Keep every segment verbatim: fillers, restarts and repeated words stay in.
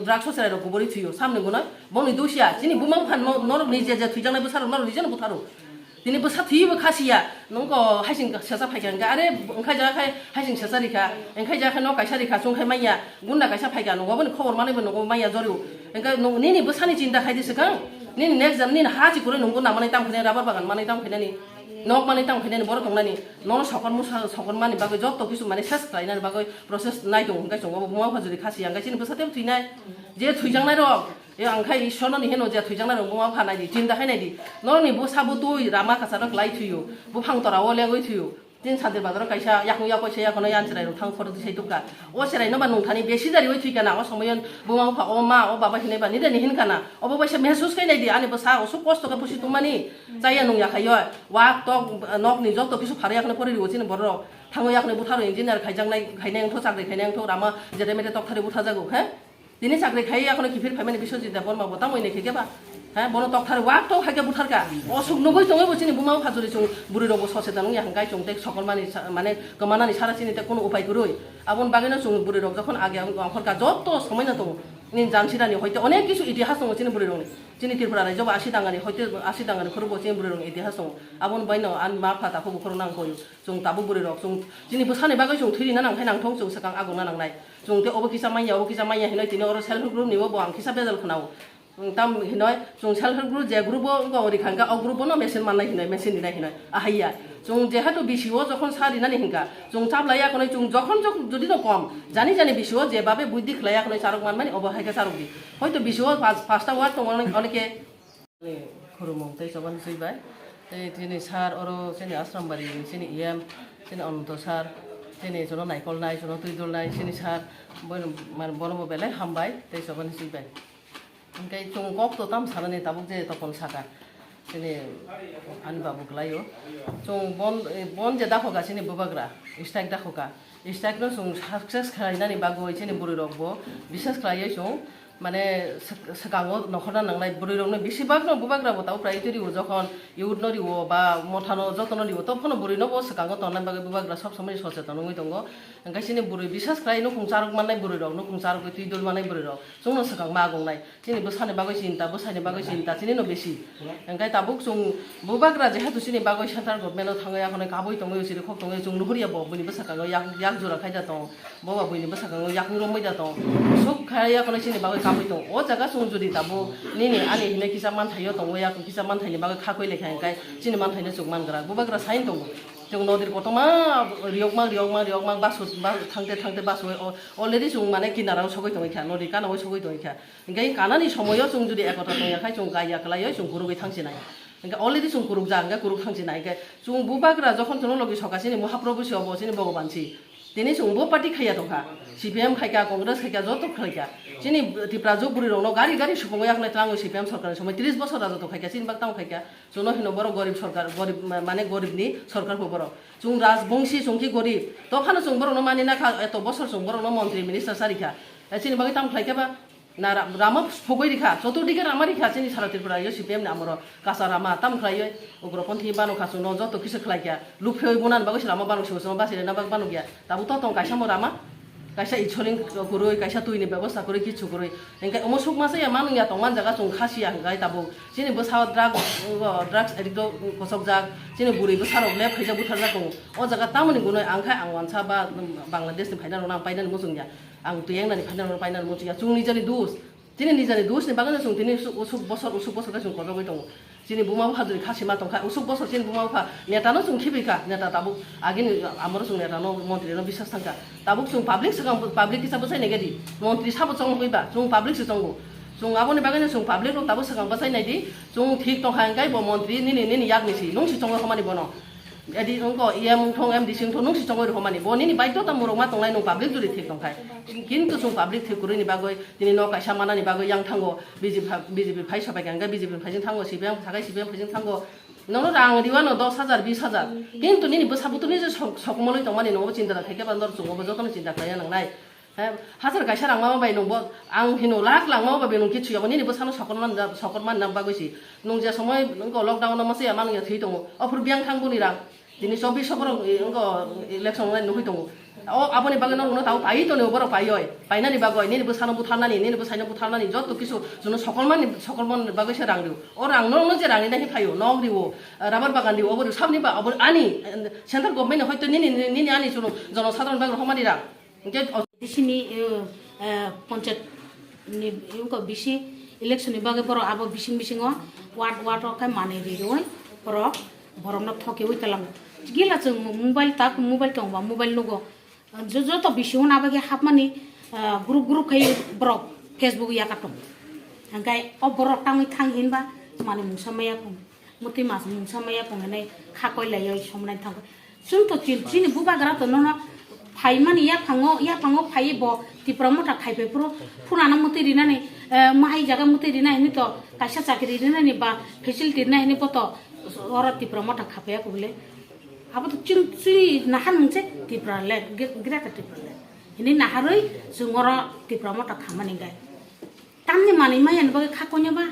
Drugs o cherai rok kuburi thuyo, samni gunoi bongni dusia, chini buma bupha no-, norok ni je je thuijaknai bwsa rok norok ni jeno butharo. Tini bwsa thwiwi bo khasiya, nungko haising sesa phaikha hwnkhe, are wngkha jaga khai haising sesa rikha, wngkha jaga khai nok kaisa rikha, chwng khai manya, gunda kaisa phaikha, nungo boni khobor manwi bo nungo manya joryo. Wngkha nung-, nini bwsani chinta khai di swkang, nini next jam nini ha chikurwi nungbo namanai tam khainai, rubber bagan manai tam khainani, nok manai tam khainani, borok tongnani, nono sokon musa sokon mani bagwi jotto kisu mane ses khlainani bagwi process nai tongo, hwnkhe chwng obo buma bupha juri khasiya, hwnkhe chini bwsa tebo thwinai, je thwijaknai rok, e ang khai Ishwarno ni heno je thwijaknai rok buma bupha nai di, chinta khai nai di, norokni bwsa bwtwi rama kwcharo kwlai thwiyo, buphang tora o lengwi thwiyo, tin santir bazaro kaisa yakung yak kaisa yakono yan cherai rok thang photo tisai tukha, o cherai no ba nungthani besi jari oi thwikha na, o somoyon buma bupha o ma o baba hinai ba nidani hinkha na, obo baisa mehsus khai nai di, ani bwsa osuk kosto khe pusi tongmani, chaya nung ya khai o, wak tok nok ni jotto kisu pharo yakno pori riwo chini borok, thango yakno butharo engineer khaijaknai khainai wngtho chakri khainai wngtho rama jete mete tokthari buthajago he. Tini chakri khai ya, kheno kiphir phaimani Biswajit Debbarma bo tamo ini khe keba? Ha, bono tokthar wak tok hai khe butharka. Osuk nugui tongwi bo chini buma bupha juri chwng bwrwi rok bo sosetan wngya hwnkhe chwng tei sokolmani sa-, mane kwmanani sara chini tei kunu upai kwrwi. Aboni bagwino chwng bwrwi rok jokhon age ang-, angkhorka jotto somoino tongo. Nini jamsirani hoite onek kisu itihas tongo chini bwrwi rokni. Chini Tripura rajyo bo asi dangani hoite asi dangani khorok bo chini bwrwi rokni itihas tongo. Aboni baino ani ma pha takhuk bukhorok nang koyo. Chwng tabuk bwrwi rok chwng chini bwsani bagwi chwng thwi rina nang khai nangthok chwng swkang agokna nangnai. Chwng tei obo kisa manya, obo kisa manya hinoi tini oro self help group ni bo ang kisa bejal khwnao. Chwng tam hinoi chwng self help group je group o wngkha o rikha hwnkha o group o no machine mannai hinoi, machine rinai hinoi. Ahaiya. Chwng jehetu B C O jokhon sa rinani hwnkha chwng chaplaiya khwnoi chwng jokhon jok jodi no kom jani jani B C O je babe buidhi khlaiya khwnoi charwk manmani obo hai khe charwk di. Hoito B C O pas-, pasta ward tongo oneke. Khurumung tei chobani sui bai. Tei chini sir oro chini Asrambari ni chini E M, chini Ananto sir, chini chuno naikolnai, chuno twi dolnai chini sir, bono, mane bono bo belai hambai tei chobani sui bai. Hingke chwng kok to tam sanani tabuk je tokon saka. Chini ani babu kwlaio. Chwng bon, bon je dakhoka chini bubagra, strike dakhoka. Strike no chwng success khlainani bagwi chini bwrwi rok bo bisas khlaiwi chwng mane swk-, swkango nokhorna nangnai bwrwi rokno bisi bagno bubagra bo tabuk priority rio jokhon youth no rio ba motha no joto no rio to phano bwrwi no bo swkango tonnani bagwi bubagra sob somoi socheton wngwi tongo. Hingke chini bwrwi bisas khlai nukhung charwk mannai bwrwi rok, nukhung charwk twi dul mannai bwrwi rok chwngno swkang ma agongnai. Chini bwsani bagwi chinta, bwsani bagwi chinta, chini no bisi. Hingke tabuk chwng bubagra jehetu chini bagwi central government o thangwi akhonai kabui tongwi, chirikhok tongwi, chwng nuhurya bo buini bwsakang o yak, yak jora khaida tong, bo ba buini bwsakang o yakung romwi da tong. Suk khai akhonai chini bagwi kabui tong. O jaga chwng jodi tabuk nini ani hinai kisa manthaio tongwi, yak kisa manthaini bagwi khakwi lekha hingke chini manthaino chwng mangra. Bubagra sign tongo. Chwng nodir kotorma riyokma, riyokma, riyokma, basu, ba-, thangte, thangte basu, o, already chwng mane kinarao sogwi tongwi kha, nodi kanao sogwi tongwi kha. Hingke kanani somoio chwng jodi ekota tongya khai chwng gaiya kwlaiyo chwng kurugwi thangsinai. Hingke already chwng kurukjak, hingke kuruk thangsinai. Hingke chwng bubagra jokhon chwngno logi soka chini Mahaprabhu se obo chini Bhogoban se. Tini chwng bo party khaiya tongkha. C P M khaikha, Congress khaikha, joto khaikha. Chini Tiprajwk bwrwi rokno gari gari supungwi yaknai twlangwi C P M sorkarni somoi tris bosor rajotw khaikha, chini bak tamo khaikha. Chwngno hino borok gorib sorkar, gorib ma-, mane goribni sorkar bo borok. Chwng rajbongsi chwng khe gorib. Tophano chwng borokno mani nakha, eto bosor chwng borokno montri minister sarikha. Chini bagwi tamo khlaikha ba? Na ra-, rama phugwi rikha, choturdike rama rikha chini sara Tripura yo C P M ni amoro kasa rama tam khlaiwi ugroponthi bano kha chwngno joto kisa khlaikha, luphewi bunani bagwi se rama bano se chwngno bachirina bak bano ya. Tabuk to tong kaisa mo rama, kaisa icholing kwrwi, kaisa twini bebosta kwrwi, kichu kwrwi. Hingke omo sukma se ya manung ya tongman jaga chwng khasiya hingkai tabuk. Chini bwsao drugs, drugs addict o kosokjak, chini bwrwi bwsarok lep khaijak butharjak tongo. O jaga tamoni gunoi ang khai ang wansa ba Bangladesh ni phainai rokno ang painani muchung ya. Ang twi engnani phainani painani muchung ya. Chwng nijani dus. Chini nijani dus ni bagwi no chwng tini usuk, usuk bosor, usuk bosor khe chwng kochogwi tongo. Chini buma bupha jodi khasima tongkha, usuk bosor chini buma bupha neta no chwng khibikha, neta tabuk agini amoro chwng neta no montri no bisas thangkha. Tabuk chwng public swkang, public kisa bwsai nai di. Montri sabo chongwi ba, chwng public se chongo. Chwng aboni bagwi no chwng public rok tabuk swkang bwsai nai di. Chwng thik tongkha hingkai bo montri nini, nini yakni si, nung si chongwi homani bono. Edi wngkha E M wngthong, M D C wngthong, nung si chongwi rwmani. Bo nini baidyota murok ma tongnai, nung public juri thik tongkhai. Kintu chwng public thik kwrwini bagwi tini nok kaisa manani bagwi yang thango. B J P pha-, B J P phai sabai kha, hingke B J P phaising thango, C P M sakai C P M phaising thango. Nono rang riwano dos hajar, bis hajar. Kintu nini bwsa butuni je sok-, sokmolwi tongmani, nobo chinta da khaikhe ba nor chwng obo jotono chinta khlaiya nangnai. He, hajar kaisa rang ma bai nungbo, ang hino lakh lang ma bai nung kichu yabo, nini bwsano sokor man, sokor man na bagwi si. Nung je somoi nungko lockdown no masa ya manung ya thwi tongo. Ophur biang thang boni rang. Tini chobbish borok, eh, wngkha, election nai nugwi tongo. O aboni bagwi norokno tabuk paiwi tonwi borok paiwi. Painani bagwi, nini bwsano butharnani, nini bwsaino butharnani, joto kisu chwngno sokolmani, sokolmani bagwi se rang rio. O rang norokno je rang rinai khe phaio, nok rio, rubber bagan rio, obo rio, saboni ba, obo ani, eh, central government ni hoito nini, nini ani chwng jono sadharon bagwi rohormani rang. Hwnkhe o D C ni, eh, eh, panchayat ni, wngkha B C election ni bagwi borok abo bising bisingo ward ward o khe manwi riwi borok, borokno thokiwi twlang. Gila chwng mobile tak, mobile tongba, mobile nugo. Jo-, joto bising hwn abo khe hapmani, ah, group group khai borok Facebook yaka tong. Hwnkhe o borok tangwi thang hinba mani mungsa maya pung. Mutwi mas mungsa maya pung hinwi kha koi lai oi somnai thang. Chwng to chin-, chini bubagra to nono phaimani yaphango, yaphango phaiwi bo Tipra Motha khai phai phuru phunano mutwi rinani, eh, mahai jaga mutwi rina hinwi to kaisa chakri rinani ba facility rina hinwi bo to oro Tipra Motha kha phaiya kubule. Abo to chwng chini nahan mungse Tipraland, gre-, Greater Tipraland. Hini naharwi chwng oro Tipra Motha khamani gai. Tamni manwi maya ni bagwi kha konya ba?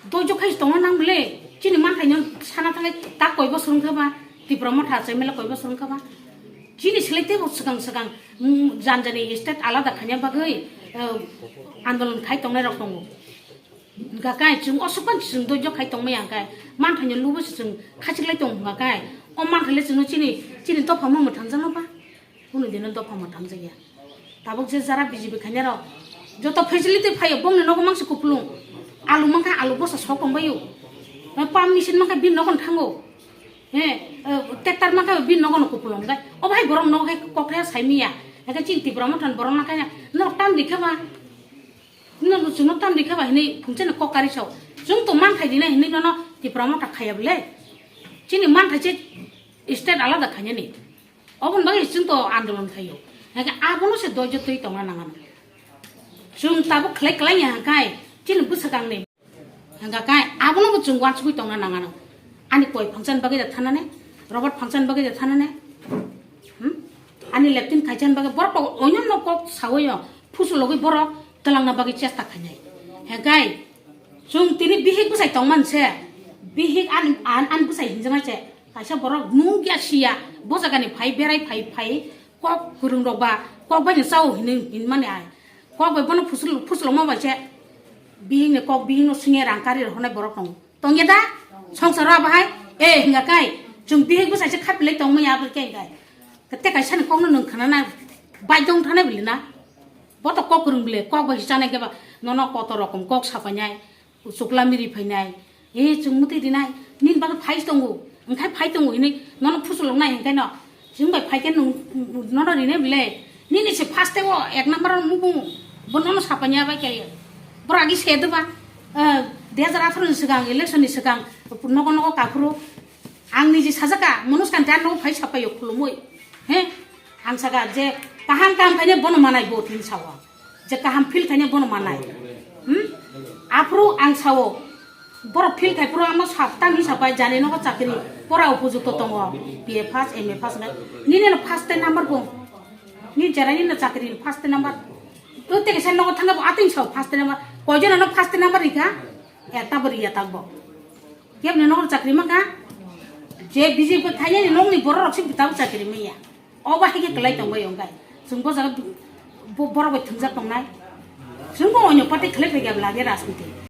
Doijo khai tongna nang bole. Chini manthaino sana thangai ta koi bosor wngkha ba? Tipra Motha achai mela koi bosor wngkha ba? Chini selai tebo swkang swkang, mm, jan jani state alada khaina bagwi, eh, andolon khai tongnai rok tongo. Hwnkha kai chwng o swkang chwng doijo khai tongmaya hwnkhe manthaino lubo se chwng khachiklai tong hwnkha kai o manthai le chwngno chini, chini dophangno mwthangjakno ba hwnwi dino dophang mwthangjakya. Tabuk je jara B J P khainai rok joto facility phaio bongni nogo mangsi kupulung alu mankha alu bosa sok tongbaio pump machine mankha bini nogo thango he tractor mankha bini nogo no kupulung hwnkhe o bahai borok nogo khai kokthai saimanya hwnkhe chini Tipra Motha ni borok nakhai norok tam rikha ba. Nino chwngno tamni khe ba hinwi phungchano kok kari sao. Chwng to manthai dinai hinwi nono Tipra Motha khaiya bole. Chini manthai se state alada khainani. Oboni bagwi chwng to andolon khaio. Hake abono se doijo twi tongna nangano. Chwng tabuk khlai khlai ya hwnkhe chini bwsakangni. Hwnkha khe abono bo chwng uansugwi tongna nangano. Ani koi phangchani bagwi da thanane, Robert phangchani bagwi da thanane. Hmm? Ani leptin khaichan bagwi borok to oinonno kok saoio, phusulogwi borok twlangna bagwi chesta khainai. Hegai, chwng tini bihik bwsai tongman se, bihik an, an, an bwsai hinjaknai se, kaisa borok nungya siya, bo jagani phai berai phai, phai kok kwrwng rok ba kok bai chao hinwi hinmani ai. Kok bai bono phusul, phusulokma bai se bihikni kok bihikno swngya rang kari rok honai borok tongo. Tongya da? Songsaro bahai? E, hinga kai. Chwng bihik bwsai se khapilai tongmaya abo khe hingai. Tei kaisani kokno nwng khnana baidong thanai bwlwi na. Bo to kok kwrwng bwle, kok bai chanai khe ba nono kotor rokom kok sapainai, chukla miri phainai. E, chwng mwtwi rinai, nini bagwi phai tongo, wngkhai phai tongo hinwi nono phusuloknai hinkhai no. Chwng bai phai khe nwng nono rinai bwle. Nini se first o ek number o nukung, bo nono sapainai bai khe. Boro agi se de ba, eh, dui hajar atharo ni swkang, election ni swkang, nogo nogo kaphuru. Ang niji sajaka, Manoj Kanti ang nogo phai sapaio khulumui. He? Ang saka je kaham kaham khaine bono manai bo tin sawa. Je kaham feel khaine bono manai. Hmm? Aphuru ang sao. Boro feel khai phuru amo sap tang hi sapai jani nogo chakri. Pora upojukto tongo. B A pass, M A pass nai. Nini no first ten number bo. Ni jera ni no chakri first ten number. To te kesa nogo thanga bo ating sao first ten number. Koijon no first ten number rikha? Ekta bo riya tak bo. Kebni nokni chakri mankha? Je B J P khainani nokni borok rok se bwtabo chakri manya. Obo hai khe kwlai tongbai wngkha. Chwng bo jaga bo-, borok bai thwngjak tongnai. Chwng bo onyo party khlai phaikha bwla khe rajniti.